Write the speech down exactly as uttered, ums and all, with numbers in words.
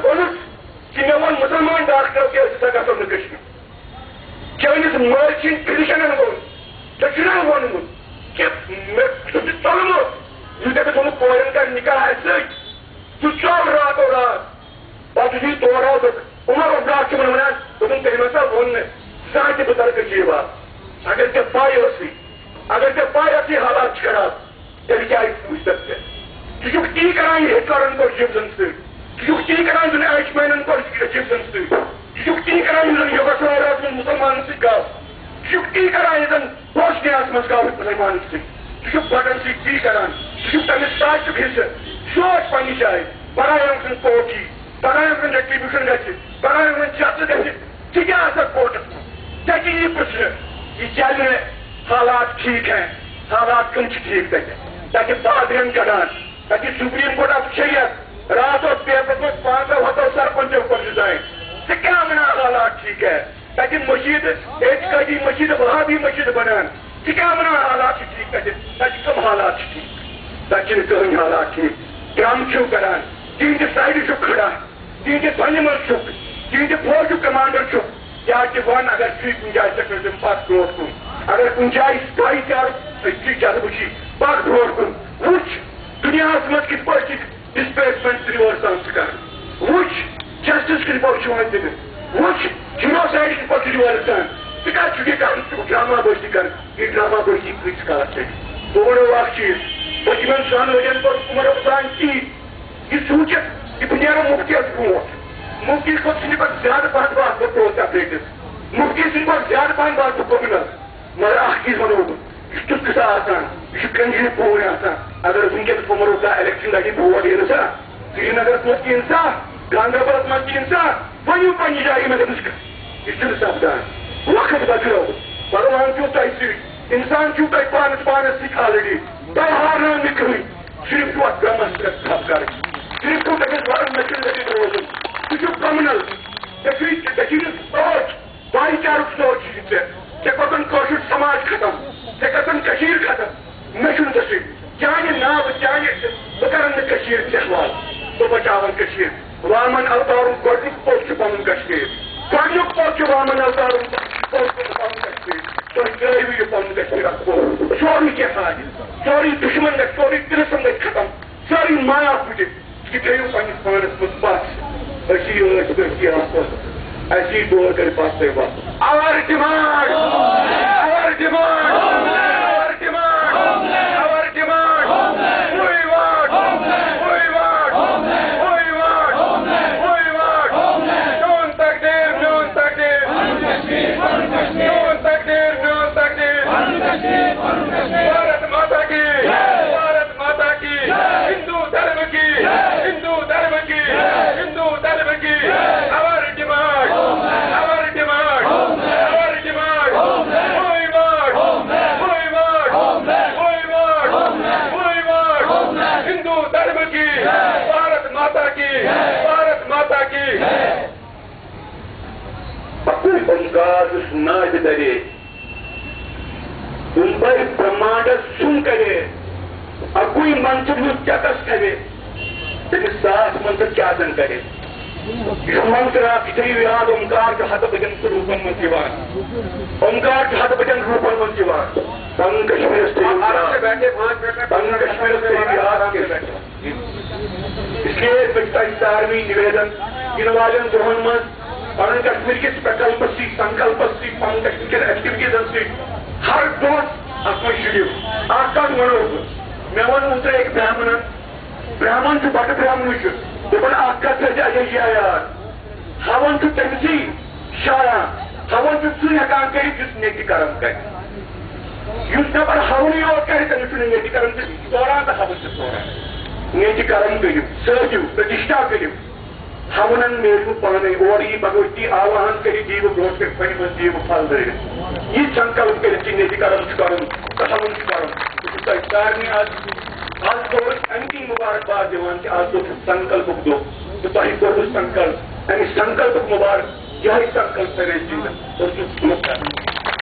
اوٚنُس، کہِ مےٚ ووٚن مُسلمان ڈاکٹرو کہِ أسۍ ہسا گژھو نہٕ کٔشیٖرِ۔ چٲنِس مٲلۍ سٕنٛدۍ فِزِشَنَن ووٚن، دٔچھُنَن ووٚنمُت کہِ مےٚ چھُ ژٕ ژوٚلمُت، یُس ژےٚ تھوٚمُت کورٮ۪ن کَر نِکاح اَسہِ سۭتۍ، ژٕ ژوٚل راتو راتھ۔ پَتہٕ یُتھُے تور آو، دوٚپ، عمر اوس بیٛاکھ تِمَن وَنان، دوٚپُن، "تٔمۍ ہسا ووٚن نہٕ زانٛہہ تہِ بہٕ تَرٕ کٔشیٖرِ واپس۔ اگر ژےٚ پَے ٲسٕے، اگر ژےٚ پَے ٲسٕے حالات چھِ خراب، تیٚلہِ کیٛازِ پرٛژھ ژےٚ؟ ژٕ چھُکھ تی کران یہِ ہِٹلرن پٲٹھۍ جِبزن سۭتۍ، ژٕ چھُکھ تی کران زن ایچمینن پٲٹھۍ جِبزن سۭتۍ، ژٕ چھُکھ تی کران یُس زن یوگاسلاویاہس منٛز مُسلمانن سۭتۍ گوٚو، ژٕ چھُکھ تی کران یُس زن بوسنیاہس منٛز گوٚو مُسلمانن سۭتۍ، ژٕ چھُکھ بٹن سۭتۍ تی کران، ژٕ چھُکھ تٔمِس سازشُک حصہٕ۔ سونٛچ پننہِ جایہِ، پڑایان سٕنٛز پوٹھی، پڑایان سٕنٛز ریٹریبیوشن گژھِ، پڑایان سٕنٛز جزا گژھِ۔ ژٕ کیٛاہ آسکھ کورٹس منٛز؟ ژےٚ کیٛاہ یی پرٛژھنہٕ؟ یہِ چلہِ نہٕ حالات ٹھیٖک ہیں، حالات کٕم چھِ ٹھیٖک تَتہِ؟ تَتہِ چھِ پادرٮ۪ن کَڑان، تَتہِ چھِ سپریم کورٹ آف شریعت، راتھ اوس پیپرس منٛز پانٛژو ہَتو سرپنچو کوٚر رِزاین۔ ژٕ کیٛاہ وَنان حالات ٹھیٖک ہے؟ تَتہِ مٔشیٖد، اعتقٲدی مٔشیٖد، وہابی مٔشیٖد بَنان۔ ژٕ کیٛاہ وَنان حالات چھِ ٹھیٖک تَتہِ؟ تَتہِ کٕم حالات چھِ ٹھیٖک؟ تَتہِ چھِنہٕ کٕہٕنۍ حالات ٹھیٖک۔ ڈرٛم چھِو کَران، تِہِنٛدِ سایڈٕ چھُ کھڑا۔ تِہنٛدِ بنہِ منٛز چھُکھ، تِہنٛدِ فوجُک کمانڈر چھُکھ، کیٛازِ وَن اگر ژٕے کُنہِ جایہِ ژےٚ کٔرۍزٮ۪م پتھ برونٛٹھ کُن، اگر کُنہِ جایہِ سپاہی تہِ آو، أتھی جذبہٕ چھُے پکھ برونٛٹھ کُن۔ وٕچھ، دُنیاہس منٛز کِتھ پٲٹھۍ چھِ ڈسپلیسمنٹ ریورس آمژٕ کرنہٕ۔ وٕچھ، جسٹس کِتھ پٲٹھۍ چھُ یِوان دِنہٕ۔ وٕچھ، جینوسایڈ کِتھ پٲٹھۍ چھُ ریورس گژھان۔ ژٕ کتھ چھُکھ یہِ کران؟ ژٕ چھُکھ ڈرامہ بٲزی کران۔ یہِ ڈرامہ بٲزی کۭتِس کالس چلہِ؟ بہٕ ونو اکھ چیٖز، پٔتمٮ۪ن دۄن ؤرین کوٚر عمر عبدالن تی۔ یہِ سوٗنٛچِتھ کہِ بہٕ نیرٕ مُفتیَس برونٛٹھ، مُفتی کھۄتہٕ سٕنٛدِ کھۄتہٕ زیادٕ پَہَن باسہٕ بہٕ پرٛوسا پرٛیٹِس، مُفتی سٕنٛدِ کھۄتہٕ زیادٕ پَہَن باسہٕ بہٕ کِرٛمنَل۔ مگر اَکھ چیٖز وَنو بہٕ، یہِ چھُ تیُتھ قٕصہٕ آسان، یہِ چھُ کَنجہِ پوٗرۍ آسان۔ اگر وٕنکیٚنَس عمر اوس الیکشن لَڑِ، بوٹ یِنہٕ سا، سرینگرَس منٛز تہِ یِنہٕ سا، گاندربَلَس منٛز تہِ یِنہٕ سا، ؤنِو پنٛنہِ جایہِ مےٚ دوٚپمَس، یہِ چھُنہٕ سَپدان۔ وقت بدلیو، بھگوان چھُو تۄہہِ سۭتۍ، اِنسان چھُو تۄہہِ پانَس پانَس سۭتۍ آلریڈی، تۄہہِ ہارناو نہٕ کٕہٕنۍ۔ صرف چھُ اَتھ برٛہمَس پٮ۪ٹھ تھپھ کَرٕنۍ۔ صرف چھُ تٔمِس وَنُن، مےٚ چھُنہٕ ژےٚ سۭتۍ روزُن۔ ژٕ چھُکھ کِرٛمنَل۔ ژےٚ چھُے، ژےٚ چھُے نہٕ سونٛچ، بھایی چارُک سونٛچ چھُے ژےٚ۔ ژےٚ کوٚرتَن کٲشُر سماج ختم۔ ژےٚ کٔرتَن کٔشیٖر ختم۔ مےٚ چھُنہٕ ژےٚ سۭتۍ۔ چانہِ ناوٕ، چانہِ، بہٕ کَرَن نہٕ کٔشیٖر ژےٚ حوالہٕ۔ بہٕ بَچاوَن کٔشیٖر۔ وامن اوتارُک گۄڈٕنیُک پوٚز چھُ پَنُن کشمیر۔ گۄڈٕنیُک پوٚز چھُ وامن اوتارُن پوٚز چھُ پَنُن کشمیر۔ تُہۍ ترٛٲیِو یہِ پَنُن کشمیر اَتھ پوٚز۔ سورُے کینٛہہ ژھانٛڈِ۔ سورُے دُشمن گژھِ، سورُے طلسم گژھِ ختم۔ سٲرٕے مایا پھُٹہِ۔ یہِ تھٲیِو پنٛنِس پانَس منٛز بَس۔ أسی ٲسۍ، أسی آسو۔ اَسی دور کَرِ پَتہٕ تۄہہِ وَتھ۔ Our demand! Our demand! Our demand! Our demand! We want! We want! We want! We want! میون تقدیر، میون تقدیر۔ میون تقدیر، میون تقدیر۔ بھارت ماتا کی، بھارت ماتا کی، ہندو دھرم کی، ہندو دھرم کی، ہندو دھرم کی۔ Our demand! Our demand! Our demand! We want! We want! We want! We want! ہندو دھرم کی، بھارت ماتا کی، بھارت ماتا کی۔ اکُے اومکار یُس نادِ دَرے، اُمبر برہمانڈس سُم کرے، اکُے منتر یُس چکس تھاوے، تٔمِس ساس منتر کیٛاہ زن کرے۔ یہِ منتر اکھ تھٲیِو یاد، اومکار چھُ ہتہٕ بٔدٮ۪ن روٗپن منٛز یِوان۔ اومکار چھُ ہتہٕ بٔدٮ۪ن روٗپن منٛز یِوان۔ پنُن کشمیرس تھٲیِو یاد۔ پنُن کشمیرس تھٲیِو یاد۔ اس لیے مےٚ چھُ تۄہہِ سارنٕے نِویدن، یِنہٕ والٮ۪ن دۄہن منٛز پنُن کشمیر کِس پرٛکلپس سۭتۍ، سنکلپس سۭتۍ، پنُن کشمیر کٮ۪ن ایکٹیویٹیٖزن سۭتۍ ہر دۄہس اتھ منٛز شریٖک۔ اکھ کتھ ونو بہٕ، مےٚ ووٚن اوترٕ أکۍ برہمنن، برہمن چھُ بڑٕ برہمنٕے چھُ، دوٚپُن اکھ کتھ تھٲیزِ اجے جی یاد، ہاوان چھُ تٔمسٕے شایان، ہاوان چھُ سُے ہٮ۪کان کٔرِتھ یُس نیٚچہِ کرم کرِ۔ یُس نٮ۪بر ہاونٕے یوت کرِ، تٔمِس چھُنہٕ نیٚچہِ کرم تہِ ژوران تہٕ ہاوُن تہِ ژوران۔ نیٚچہِ کرم کٔرِو، سٲزِو، پرتِشٹھا کٔرِو۔ ہاوُنن میلوٕ پانے، اورٕ یی بھگوتی آواہن کٔرِتھ دِیِو برونٛٹھ کَنہِ پھلہِ منٛز دِیِو پھل دٲرِتھ۔ یہِ سنکلپ کٔرِتھ کہِ نیٚچہِ کرم چھُ کرُن تہٕ ہاوُن چھُ کرُن۔ بہٕ چھُس تۄہہِ سارنٕے آز، آز دۄہ أسۍ اَمہِ کِنۍ مُبارک باد دِوان کہِ آز دۄہ چھُ سنکلپُک دۄہ تہٕ تۄہہِ کوٚروٕ سنکلپ، اَمہِ سنکلپُک مُبارک، یِہوٚے سنکلپ تھٲوِ اَسہِ زِندٕ۔ اوسُس برونٛہہ کران۔